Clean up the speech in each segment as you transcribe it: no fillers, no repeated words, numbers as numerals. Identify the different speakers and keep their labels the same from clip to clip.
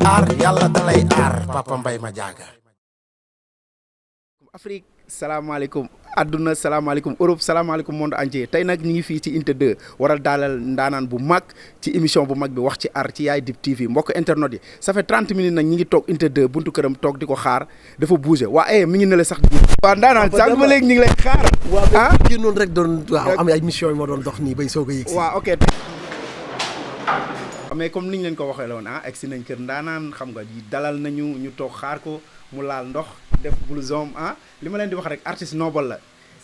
Speaker 1: aar yàlla dalay aar Papa Mbaye ma jaaga.
Speaker 2: Afrique salaamaaleykum adduna salaamaaleykum Europe salaamaaleykum monde entier tey nag ñu ngi fii ci Unité 2 waral daalal ndaanaan bu mag ci émission bu mag bi wax ci art ci yaay Dip TV mbokk internet yi ça fait 30 minutes nag ñi ngi toog Unité 2 buntu këram toog di ko xaar dafa bougé waa mi ngi ne la sax. waaw ndaanaan sànq ba léegi ñu ngi lay xaar.
Speaker 3: waaw génnoon rek doon waaw am ay mission yi ma doon dox nii bay soog a yëg si.
Speaker 2: waaw ok. mais comme niñ leen ko waxee la woon egsi nañ kër ndaanaan xam nga dalal nañu ñu toog xaar ko mu laal ndox def blouson li ma leen di wax rek artiste noble la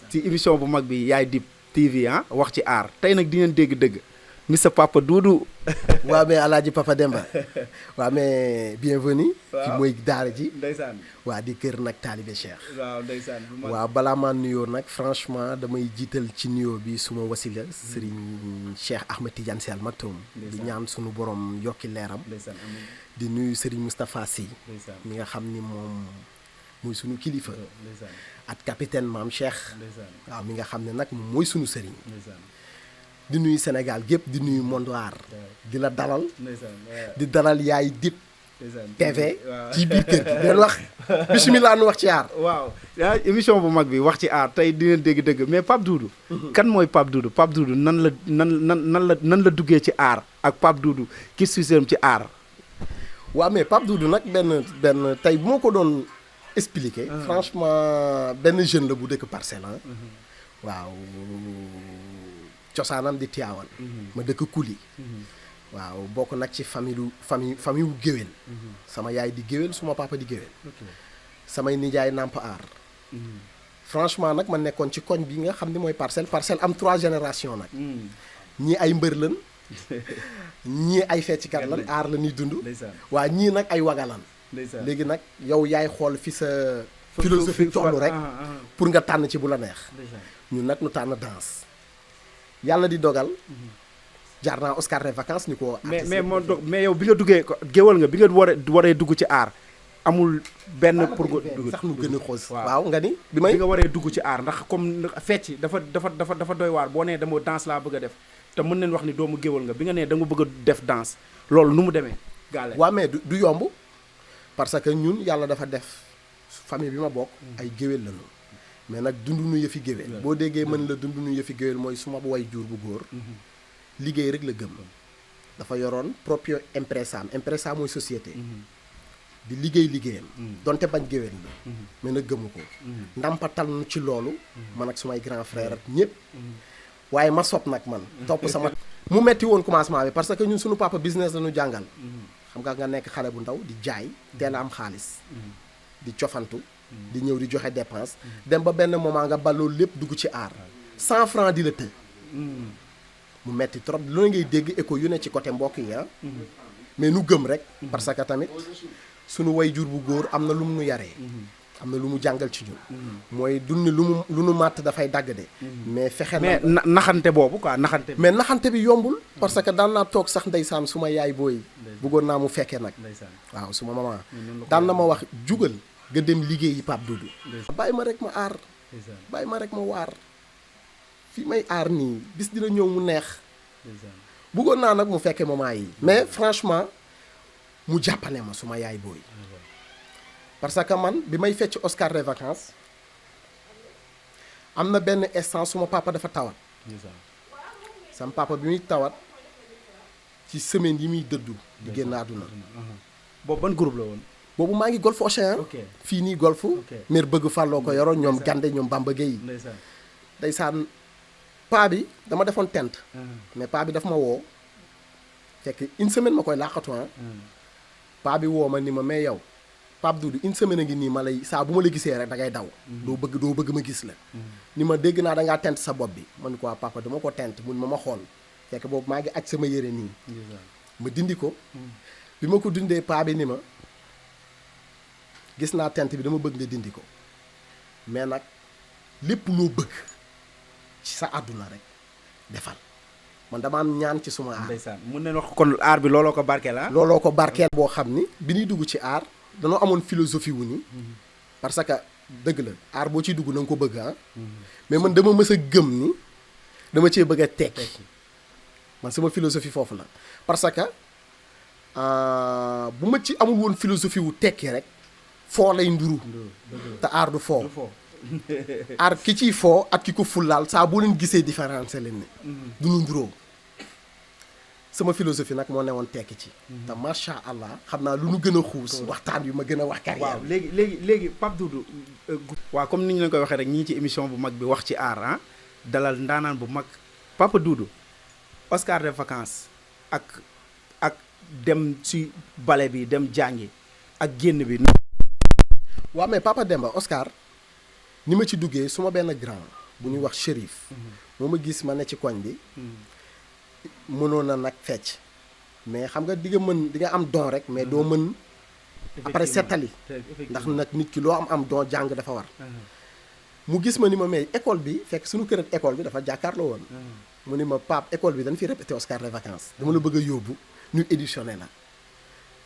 Speaker 2: ci émission bu mag bi yaay Dip TV wax ci art tey nag di ngeen dégg dëgg Mr Papa Doudou.
Speaker 3: waaw mais Alaaji Papa Demba waaw mais bienvenue. ci mooy daara ji.
Speaker 2: ndeysaan
Speaker 3: waa di kër nag taalibe Cheikh.
Speaker 2: waaw ndeysaan
Speaker 3: waaw balaa maa nuyoo nag franchement damay jiital ci nuyoo bi suma wasila Serigne Cheikh Ahmed Tidiane Sy Al Maktoum. di ñaan sunu borom yokki leeram. di nuyu Serigne Moustapha Sy. mi nga xam ni moom muy sunu kilifa. ak capitaine Maam Cheikh. waaw mi nga xam ne nag moom mooy sunu Serigne. di nuyu Sénégal gépp di nuyu monde art di la dalal di dalal yaay Dip TV ci biir kër gi den wax bismillah nu wax ci art
Speaker 2: waaw émission bu mag bi wax ci art tey dina dégg dëgg mais Pape Doudou kan mooy Pape Doudou nan la duggee ci art ak Pape Doudou ki suisam ci art
Speaker 3: waaw mais Pape Doudou nag benn tey bu ma ko doon expliquer franchement benn jeune la bu dëkk Parcelles waaw cosaanam di Tiwaawan ma dëkk Kuli waaw bokk nag ci famille wu géwél sama yaay di géwél suma papa di géwél samay nijaay nàmp aar franchement nag ma nekkoon ci koñ bi nga xam ni mooy parcelle am 3 générations nag ñii ay mbër lan ñii ay fecckat lan aar la ñuy dund waa ñii nag ay wagalan léegi nag yow yaay xool fi sa philosophie toll rek pour nga tànn ci bu la neex ñun nag nu tànn danse yàlla di dogal jaar naa Oscar de vacances ni ko.
Speaker 2: mais yow bi nga duggee géwal nga bi nga waree dugg ci aar amul benn pour nga dugg
Speaker 3: sax nu gën a xoos waaw nga ni
Speaker 2: bi nga waree dugg ci aar ndax comme fecc dafa doy waar boo nee dama danse laa bëgg a def te mën nañ wax ni doomu géwal nga bi nga nee da nga bëgg a def danse loolu nu mu demee gaale
Speaker 3: waaw mais du yomb parce que ñun yàlla dafa def famille bi ma bokk ay géwél lañu mais nag dund nu yëfi géwél boo déggee mën la dund nu yëfi géwél mooy suma way jur bu góor liggéey rek la gëm dafa yoroon proprio impresa mooy société di liggéeyam donte bañ géwél la mais nag gëmu ko ndampatal nu ci loolu man ak sumay grand frère ak ñëpp waaye ma sopp nag man topp sama mu metti woon commencement bi parce que ñun suñu papa business la ñu jàngal xam nga nekk xale bu ndaw di jaay teel a am xaalis di cofantu di ñëw di joxe dépense dem ba benn moment nga balloolu lépp dugg ci aar 100 francs di la të mu metti trop lu ngay dégg écho yu ne ci côté mbokk yi mais nu gëm rek parce que tamit suñu way jur bu góor am na lu mu nu yaree am na lu mu jàngal ci ñun mooy dunni lu nu màtt dafay dagg de mais fexe
Speaker 2: mais naxante boobu quoi naxante
Speaker 3: mais naxante bi yombul parce que daan naa toog sax ndeysaan su ma yaay booy bëggoon naa mu fekkee nag waaw su ma maman daan na ma wax jugal nga dem liggéeyi Pape Doudou bàyyi ma rek ma aar bàyyi ma rek ma waar fii may aar nii bis dina ñëw mu neex bëggoon naa nag mu fekkee moment yi mais franchement mu jàppale ma suma yaay booy parce que man bi may fecc Oscar des vacances am na benn instant suma papa dafa tawat sama papa bi muy tawat ci semaine yi muy dëddu di génn àdduna
Speaker 2: boobu ban groupe la woon
Speaker 3: boobu maa ngi golf Océan fii nii golf mère bëgg fàlloo ko yoroon ñoom Gande ñoom Bamba Gueye ndeysaan paa bi dama defoon tent mais paa bi daf ma woo fekk une semaine ma koy làqatu paa bi woo ma ni ma mais yow Pape Doudou une semaine a ngi nii ma lay saa bu ma la gisee rek da ngay daw doo bëgg ma gis la ni ma dégg naa da ngaa tent sa bopp bi man ko papa dama ko tent mun ma xool fekk boobu maa ngi aj sama yére nii ma dindi ko bi ma ko dindee paa bi ni ma gis naa tent bi dama bëgg nga dindi ko mais nag lépp loo bëgg ci sa àdduna rek defal man dama am ñaan ci suma aar.
Speaker 2: ndeysaan mun nañu wax kon aar bi looloo ko barkeel ah.
Speaker 3: looloo ko barkeel boo xam ni bi ñuy dugg ci aar danoo amoon philosophie wu ni parce que dëgg la aar boo ciy dugg na nga ko bëgg ah. mais man dama mës a gëm ni dama cee bëgg a tekki man sama philosophie foofu la parce que bu ma ci amul woon philosophie wu tekki rek foo lay nduru te aar du foo aar ki ciy foo ak ki ko fullaal saa boo leen gisee différence leen ne du ñu nduroo sama philosophie nag moo newoon tekki ci te macha allah xam naa lu nu gën a xuus waxtaan yu ma gën a wax carrière
Speaker 2: waaw léegi Pape Doudou waaw comme ni ñu leen koy waxee rek ñii ci émission bu mag bi wax ci aar ah dalal ndaanaan bu mag Papa Doudou Oscar de vacances ak dem si bale bi dem jàngi ak génn bi
Speaker 3: waaw mais Papa Demba Oscar ni ma ci duggee su ma benn grand bu ñuy wax Chérif moo ma gis ma ne ci koñ bi mënoon na nag fecc mais xam nga di nga am don rek mais doo mën après settali ndax nag nit ki loo am don jàng dafa war mu gis ma ni ma mais école bi fekk suñu kër ak école bi dafa jàkkaarloo woon mu ni ma Pape école bi dañ fi répété Oscar de vacances dama la bëgg a yóbbu ñu éditionné la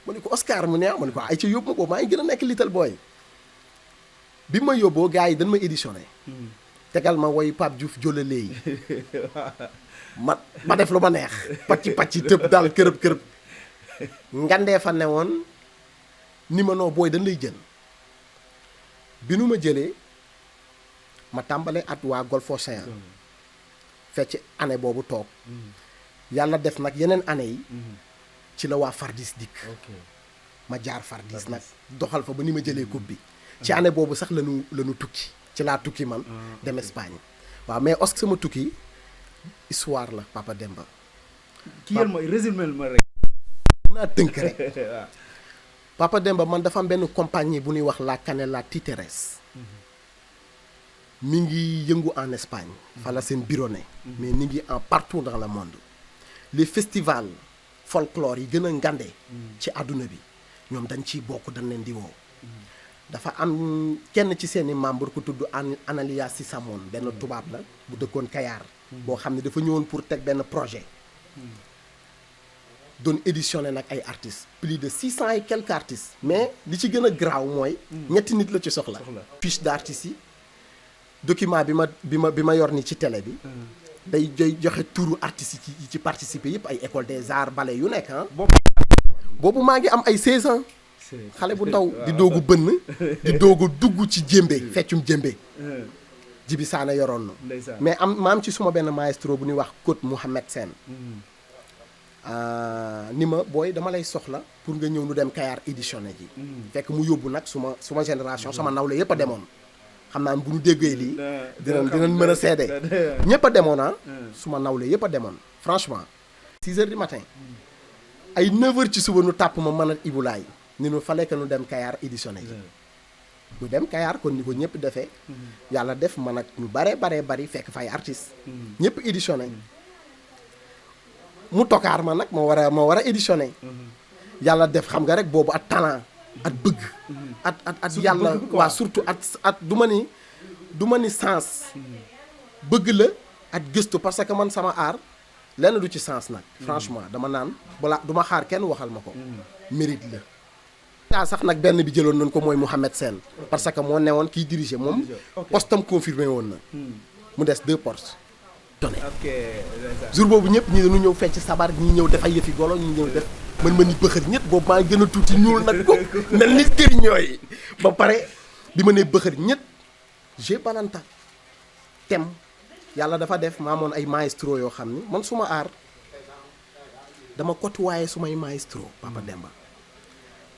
Speaker 3: mu ni ko Oscar mu neex mu ni ko ay ci yóbbu ma ko maa ngi gën a nekk little boy bi ma yóbboo gars yi dañ ma éditionné tegal ma woy Pape Diouf jólalee yi ma def lu ma neex pacci tëb daal kërëb ngandee fa ne woon ni ma noo booy dañ lay jël bi nu ma jëlee ma tàmbale at waa Golf Océan fecc année boobu toog yàlla def nag yeneen année yi ci la waa Fardis dikk ma jaar Fardis nag doxal fa ba ni ma jëlee coupe bi ci année boobu sax lanu tukki ci laa tukki man dem Espagne waaw mais os sama tukki histoire la Papa Demba
Speaker 2: ki yéen mooy résumé ma rek
Speaker 3: naa tënk rek Papa Demba man dafa am benn compagnie bu ñuy wax la Canela Títeres mi ngi yëngu en Espagne fa la seen bureau ne mais mi ngi en partout dans le monde les festivals folklore yi gën a ngande ci àdduna bi ñoom dañ ciy bokk dañ leen di woo dafa am kenn ci seeni membre ku tudd Analia Sisamon benn tubaab la bu dëkkoon Kayar boo xam ne dafa ñëwoon pour teg benn projet doon éditionné nag ay artistes plus de 600 et quelques artistes mais li ci gën a graaw mooy ñetti nit la ci soxla fiche d'artistes yi document bi ma yor ni ci télé bi day joxe turu artistes yi ci participer yëpp ay école des arts ballet yu nekk ah boobu maa ngi am ay 16 ans xale bu ndaw di doogu bënn di doogu dugg ci jémbe feccum jémbe Jibi Saane yoroon na mais ma am ci suma benn maestro bu ñuy wax Côte Mouhamed Sène ni ma booy dama lay soxla pour nga ñëw nu dem Kayar éditionné ji fekk mu yóbbu nag suma génération sama nawle yëpp a demoon xam naa bu ñu déggee lii dinañ mën a seede ñëpp a demoon suma nawle yëpp a demoon franchement 6 heures du matin ay 9 heures ci suba nu tàpp ma mën a ibulaay ni nu fallait que nu dem Kayar éditionné ji ñu dem Kayar kon ni ko ñëpp defee yàlla def man ak ñu bari fekk fay artistes ñëpp éditionné mu tokaar ma nag moo war a éditionné yàlla def xam nga rek boobu at talent at bëgg at yàlla waa surtout at du ma ni sens bëgg la at gëstu parce que man sama aar lenn du ci sens nag franchement dama naan balaa du ma xaar kenn waxal ma ko mérite la daa sax nag benn bi jëloon nañ ko mooy Mouhamed Sène parce que moo newoon kiy diriger moom postam confirmé woon na mu des 2 postes donné jour boobu ñëpp ñi dañu ñëw fecc sabar ñi ñëw def ay yëfi golo ñi ñëw def man ma ni bëxër ñett boobu maa ngi gën a tuuti ñuul nag ko mel ni këriñ ñooy ba pare bi ma nee bëxër ñett j'ai balanta tem yàlla dafa def maa amoon ay maestro yoo xam ni man suma aar dama côtoyé sumay maestro Papa Demba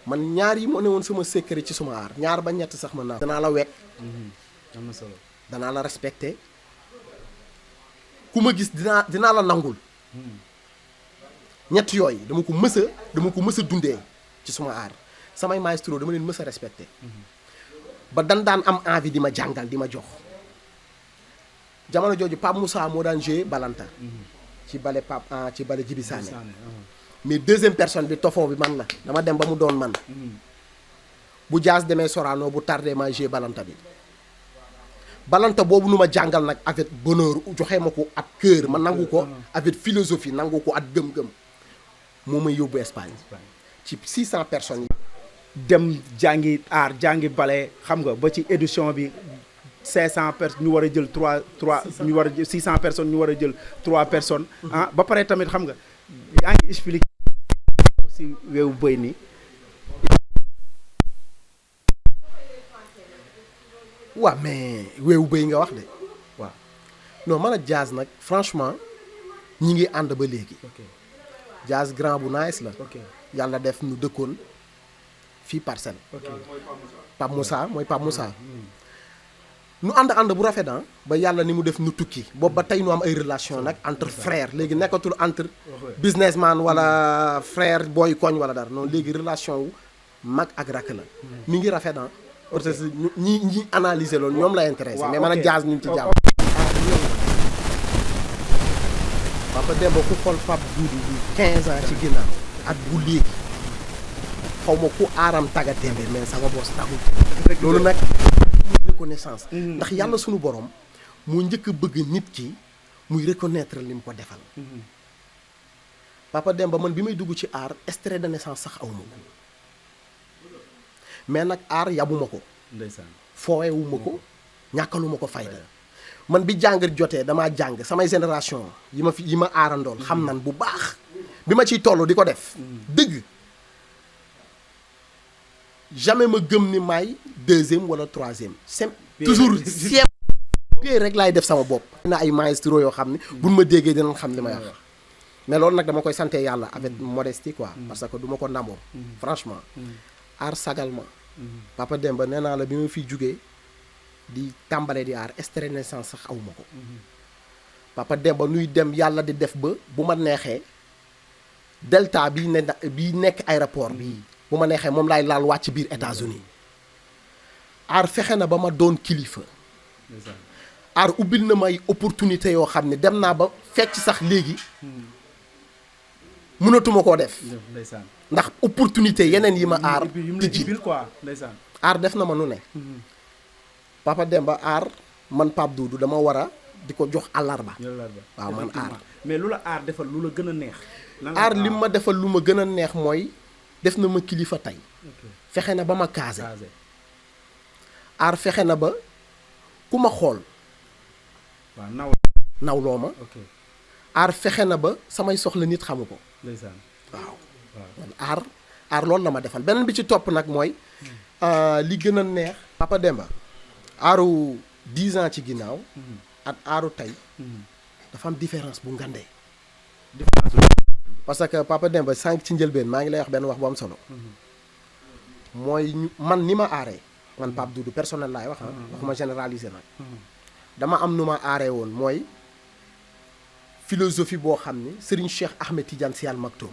Speaker 3: man ñaar yi moo ne woon sama secret ci suma aar ñaar ba ñett sax mën naa danaa la wekk
Speaker 2: am na solo
Speaker 3: danaa la respecté ku ma gis dinaa la nangul ñett yooyu dama ko mës a dundee ci suma aar samay maestro dama leen mës a respecté ba daan am envie di ma jàngal di ma jox jamono jooju Pape Moussa moo daan joué balanta ci bale ci bale Jibi Sané mais deuxième personne bi tofoo bi man la dama dem ba mu doon man bu jaas demee Sorano bu tardé ma joué balanta bi balanta boobu nu ma jàngal nag avec bonheur joxe ma ko ak cœur ma nangu ko avec philosophie nangu ko ak gëm-gëm moo may yóbbu Espagne ci 600 personnes yi
Speaker 2: dem jàngi aar jàngi bale xam nga ba ci édition bi 500 personnes ñu war a jël 3 ñu war a jël 600 personnes ñu war a jël 3 personnes ba pare tamit xam nga yaa ngi expliqué si weewu bëy ni
Speaker 3: waaw mais weewu bëy nga wax de
Speaker 2: waaw.
Speaker 3: non man a jazz nag franchement ñi ngi ànd ba léegi.
Speaker 2: ok
Speaker 3: jazz grand bu nice la.
Speaker 2: ok
Speaker 3: yàlla def nu dëkkoon fii Parcelles.
Speaker 2: ok
Speaker 3: Pape Moussa mooy Pape Moussa. nu ànd bu rafet ba yàlla ni mu def nu tukki boobu ba tey nu am ay relation nag entre frère léegi nekkatul entre businessman wala frère booy koñ wala dara non léegi relation wu mag ak rakk la. mi ngi rafet parce que ñi analyser loolu ñoom la intéressé. mais man a jazz ñu ngi ci jàmm. Papa Demba ku xool Pape Doudou bi 15 ans ci ginnaaw at bu léegi xaw ma ku aaram taggatémbe mais sama boss taxul. loolu nag muy reconnaissance. ndax yàlla sunu borom moo njëkk a bëgg nit ki muy reconnaître li mu ko defal. Papa Demba man bi may dugg ci art extrait de naissance sax aw ma ko mais nag art yabuma ko.
Speaker 2: ndeysaan
Speaker 3: foowewuma ko ñàkkaluma ko fayda. man bi jàng jotee damaa jàng samay génération yi ma aarandool xam nan bu baax bi ma ciy toll di ko def dëgg jamais ma gëm ni maay deuxième wala troisième toujours siècle rek laay def sama bopp na ay maestro yoo xam ne buñ ma déggee dinañ xam li may wax mais loolu nag dama koy sante yàlla avec modestie quoi parce que du ma ko ndamoo franchement aar sagal ma Papa Demba nee naa la bi ma fiy jugee di tàmbale di aar extrait de naissance sax aw ma ko Papa Demba nuy dem yàlla di def ba bu ma neexee delta bii nekk aéroport bii bu ma neexee moom laay laal wàcc biir États-Unis aar fexe na ba ma doon kilifa aar ubbil na may opportunité yoo xam ne dem naa ba fecc sax léegi mënatuma koo def ndax opportunité yeneen yi ma aar tijji aar def na ma nu ne Papa Demba aar man Pape Doudou dama war a di ko jox àllarba waaw man aar
Speaker 2: mais lu la aar defal lu la gën a neex
Speaker 3: aar li ma defal lu ma gën a neex mooy def na ma kilifa tey fexe na ba ma kaase aar fexe na ba ku ma xool
Speaker 2: waaw
Speaker 3: nawloo ma aar fexe na ba samay soxla nit xamu ko waaw man aar loolu la ma defal beneen bi ci topp nag mooy li gën a neex Papa Demba aaru 10 ans ci ginnaaw ak aaru tey dafa am différence bu ngandee parce que Papa Demba sànq ci njëlbeen maa ngi lay wax benn wax bu am solo mooy man ni ma aaree man Pape Doudou personnel laay wax waxuma généraliser nag dama am nu ma aaree woon mooy philosophie boo xam ni Serigne Cheikh Ahmed Tidiane Sy Al Maktoum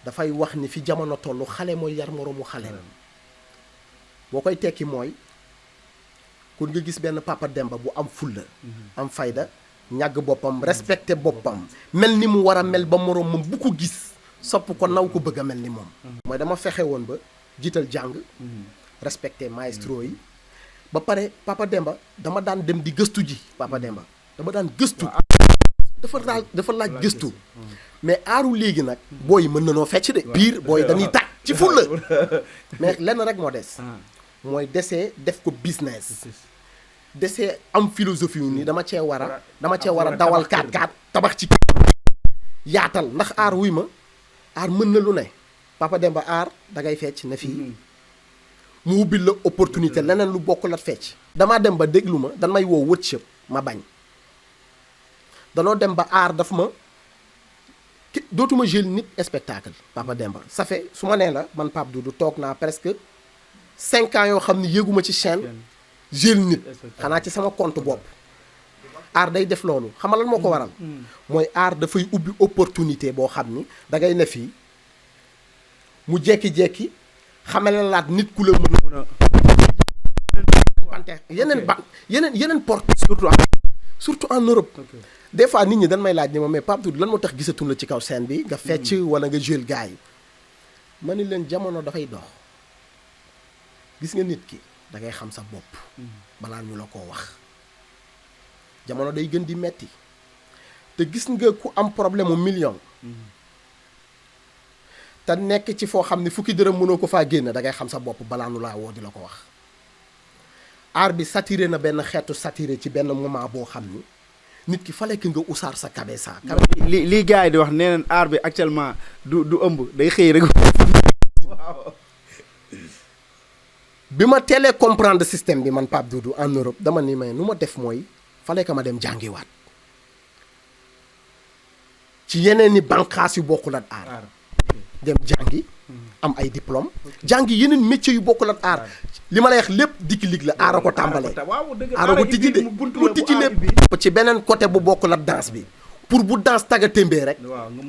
Speaker 3: dafay wax ni fi jamono tollu xale mooy yar moroomu xale boo koy tekki mooy kon nga gis benn Papa Demba bu am fulla am fayda ñàgg boppam respecté boppam mel ni mu war a mel ba moroom moom bu ko gis sopp ko naw ko bëgg a mel ni moom mooy dama fexe woon ba jiital jàng respecté maestro yi ba pare Papa Demba dama daan dem di gëstu ji Papa Demba dama daan gëstu dafa laaj gëstu mais aaru léegi nag booy mën na noo fecc de pire booy dañuy tàkk ci fulla mais lenn rek moo des mooy desee def ko business desee am philosophie yu nii dama cee war a dawal 4x4 tabax ci yaatal ndax aar wuy ma aar mën na lu ne Papa Demba aar da ngay fecc na fii mu ubbil la opportunité leneen lu bokk la fecc damaa dem ba déglu ma dan may woo workshop ma bañ danoo dem ba aar daf ma dootuma jël nit spectacle Papa Demba ça fait su ma nee la man Pape Doudou toog naa presque 5 ans yoo xam ne yëguma ci chaîne jël nit xanaa ci sama compte bopp aar day def loolu xam nga lan moo ko waral mooy aar dafay ubbi opportunité boo xam ni da ngay ne fii mu jekki-jekki xamale laat nit ku la mën a bante yeneen porte surtout en Europe des fois nit ñi dañ may laaj ni ma mais Pape Doudou lan moo tax gisatuñ la ci kaw scène bi nga fecc wala nga jël gars yi ma ni leen jamono dafay dox gis nga nit ki da ngay xam sa bopp balaa ñu la koo wax jamono day gën di metti te gis nga ku am problème mu million te nekk ci foo xam ne fukki dërëm mënoo ko faa génn da ngay xam sa bopp balaa nu laa woo di la ko wax aar bi saturé na benn xeetu saturé ci benn moment boo xam ni nit ki fallait que nga usaar sa cabeza.
Speaker 2: li gars yi di wax nee nañ art bi actuellement du ëmb day xëy rek. waaw.
Speaker 3: bi ma teelee comprendre système bi man Pape Doudou en Europe dama ni may nu ma def mooy fallait que ma dem jàngiwaat ci yeneen i bànqaas yu bokkul ak art. dem jàngi am ay diplôme jàngi yeneen métiers yu bokkul ak art li ma lay wax lépp dikki-lig la aara ko tàmbalee aara ko tijji de mu tijji lépp ci beneen côté bu bokkul ak danse bi pour bu danse tagga témbee rek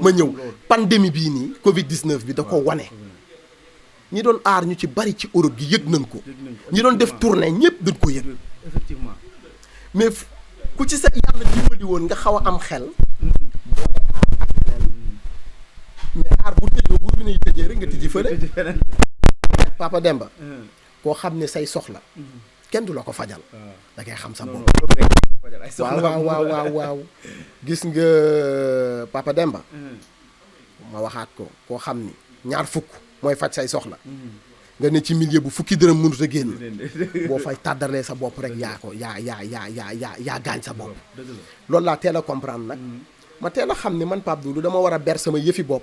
Speaker 3: ma ñëw pandémie bii nii Covid 19 bi da ko wane ñi doon aar ñu ci bari ci Europe gi yëg nañ ko ñi doon def tournée ñëpp dañ ko yëg
Speaker 2: effectivement
Speaker 3: mais ku ci sa yàlla dimbali woon nga xaw a am xel mais aar bu tëjoo bu bi tëjee rek nga tijji fële Papa Demba koo xam ne say soxla kenn du la ko fajal da ngay xam sa bopp waaw gis nga Papa Demba ma waxaat ko koo xam ni ñaar fukk mooy faj say soxla nga ne ci milieu bu fukki dërëm mënut a génn boo fay tàddalee sa bopp rek yaa gaañ sa bopp loolu laa teel a comprendre nag ma teel a xam ne man Pape Doudou dama war a ber sama yëfi bopp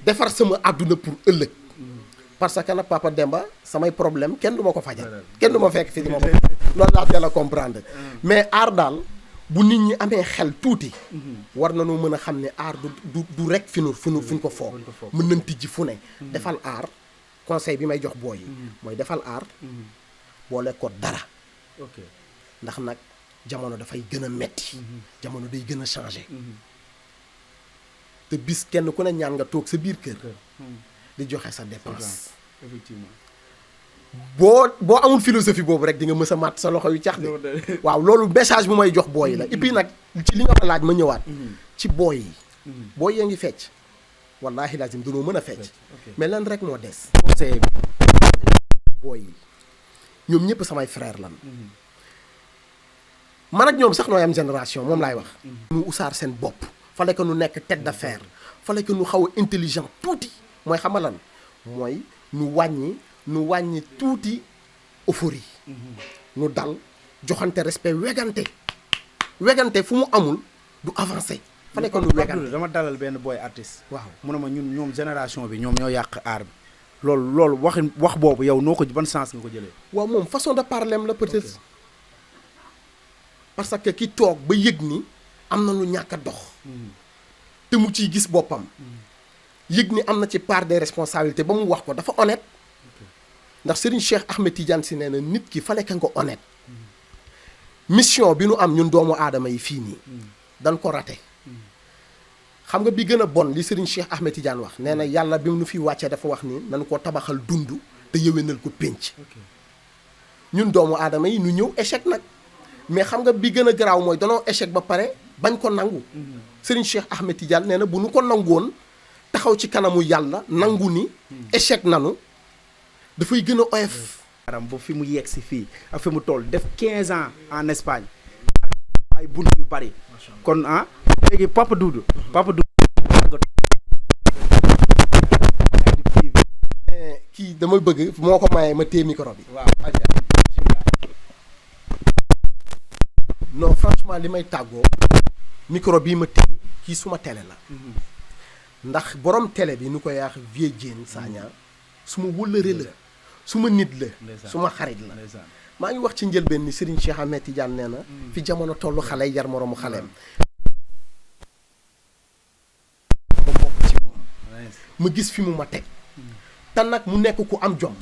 Speaker 3: defar sama àdduna pour ëllëg parce que nag Papa Demba samay problème kenn du ma ko fajal kenn du ma fekk fi di ma ko loolu laa teel a comprendre mais aar daal bu nit ñi amee xel tuuti war nañoo mën a xam ne aar du rek fi ñu ko foog mën nañ tijji fu ne defal aar conseil bi may jox booy yi mooy defal aar boole ko dara ndax nag jamono dafay gën a metti jamono day gën a changé te bis kenn ku ne ñaan nga toog sa biir kër di joxe sa dépense
Speaker 2: effectivement
Speaker 3: boo amul philosophie boobu rek di nga mës a màtt sa loxo yu cax de waaw loolu message bu may jox booy yi la et puis nag ci li nga ma laaj ma ñëwaat ci booy yi booy yee ngi fecc wallaahi lazim dañoo mën a fecc mais lan rek moo des
Speaker 2: conseil bi
Speaker 3: booy yi ñoom ñëpp samay frère lan man ak ñoom sax nooy am génération moom laay wax ñu usaar seen bopp fallait que nu nekk tête d'affaire fallait que nu xaw a intelligent tuuti mooy xamalan mooy nu wàññi tuuti euphorie nu dal joxante respect wegante fu mu amul du avancer fallait que nu wegante
Speaker 2: dama dalal benn boy artiste
Speaker 3: waaw
Speaker 2: mu ne ma ñoom génération bi ñoom ñoo yàq art bi loolu wax boobu yow noo ko ban sens nga ko jëlee
Speaker 3: waaw moom façon de parler la peut-être parce que ki toog ba yëg ni am na lu ñàkk a dox te mu ciy gis boppam yëg ni am na ci part des responsabilités ba mu wax ko dafa honnête ndax Serigne Cheikh Ahmed Tidiane si nee na nit ki fallait que nga honnête mission bi nu am ñun doomu aadama yi fii nii dañ ko raté xam nga bi gën a bon li Serigne Cheikh Ahmed Tidiane wax nee na yàlla bi mu nu fi wàccee dafa wax ni nañ ko tabaxal dund te yëwénal ko pénc ñun doomu aadama yi nu ñëw échec nag mais xam nga bi gën a garaaw mooy danoo échec ba pare bañ ko nangu Serigne Cheikh Ahmed Tidiane nee na bu nu ko nangoon taxaw ci kanamu yàlla nangu ni échec nanu dafay gën a oyof
Speaker 2: aram ba fi mu yegg si fii ak fi mu toll def 15 ans en Espagne ay bunt yu bari kon léegi Papa Doudou
Speaker 3: kii dama bëgg moo ko mayee ma téye micro bi
Speaker 2: waaw
Speaker 3: non franchement li may tàggoo micro bii ma téye kii suma télé la ndax borom télé bi nu ko yaax Vieux Diène Sagna suma wëllëre la suma nit la suma xarit la maa ngi wax ci njëlbeen ni Serigne Cheikh Ahmed Tidiane nee na fi jamono tollu xale yar moroomu xaleem ma bokk ci moom ma gis fi mu ma teg te nag mu nekk ku am jom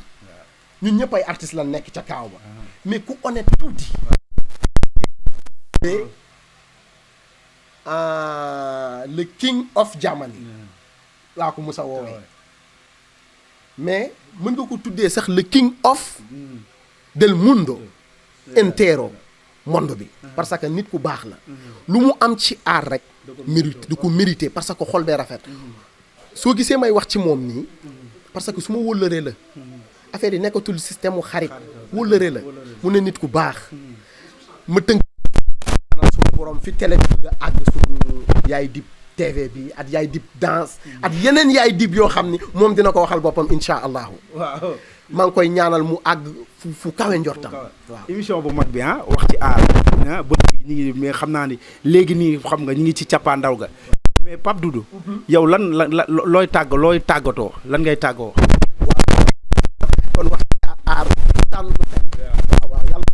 Speaker 3: ñun ñëpp ay artistes la nekk ca kaaw ba mais ku honnête tuuti le king of Germany laa ko musa woowee mais mën nga ko tuddee sax le king of del mundo entero monde bi parce que nit ku baax la lu mu am ci aar rek mérite du ko mérité parce que xol bee rafet soo gisee may wax ci moom nii parce que su ma wóllëree la affaire yi nekkatul système mu xarit wóllëree la mu ne nit ku baax ma tënk suñu borom fi télé bi bëgg a àgg suñu yaay dib TV bi at yaay dib danse at yeneen yaay dib yoo xam ni moom dina ko waxal boppam insha allahu
Speaker 2: waaw
Speaker 3: maa ngi koy ñaanal mu àgg fu kawe njortam.
Speaker 2: waaw émission bu mag bi wax ci aar ba ñu ngi mais xam naa ni léegi nii xam nga ñu ngi ci cappaandaw ga mais Pape Doudou yow lan looy tàggatoo lan ngay tàggoo.
Speaker 3: kon wax ci aar tànn waaw yàlla.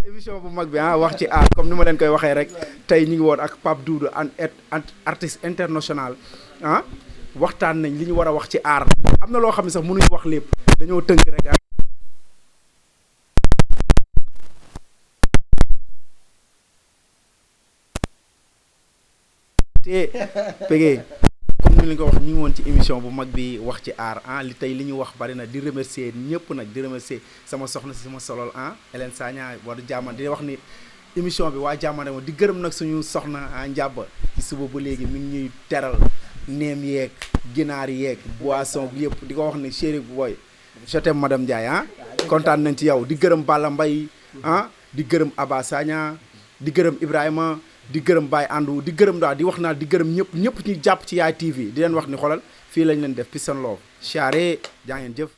Speaker 2: émission bu mag bi wax ci aar comme ni ma leen koy waxee rek tey ñu ngi woon ak Pape Doudou artiste international waxtaan nañ li ñu war a wax ci aar am na loo xam ne sax mënuñu wax lépp dañoo tënk rek te pégee comme ni leen ko wax ñu ngi woon ci émission bu mag bi wax ci aar li tey li ñu wax bari na di remercier ñëpp nag di remercier sama soxna si sama solol Hélène Sagna war jàmman di wax ni émission bi waa jàmmane moom di gërëm nag suñu soxna njàbba ci suba ba léegi mi ngi ñuy teral neem yeeg ginaar yeeg boisson bi yëpp di ko wax ne chéri boy je t'aime madame Ndiaye kontaan nañ ci yow di gërëm Balla Mbaye di gërëm Aba Sagna di gërëm Ibrahima di gërëm Baye Andou di gërëm daal di wax naa di gërëm ñëpp ñuy jàpp ci Yaay TV di leen wax ni xoolal fii lañ leen def peace and love charé jaa ngeen jëf.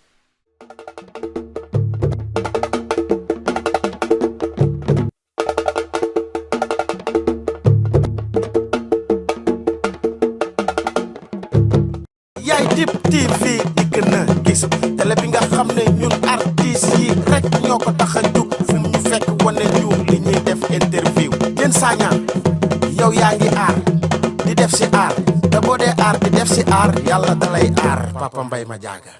Speaker 1: TV dikk na gis télé bi nga xam ne ñun artistes yi rek ñoo ko tax a jug fu mu ñu fekk wane ñu li ñuy def interview Diène Sagna yow yaa ngi aar di def si aar te boo dee aar di def si aar yàlla dalay aar Papa Mbaye ma jaaga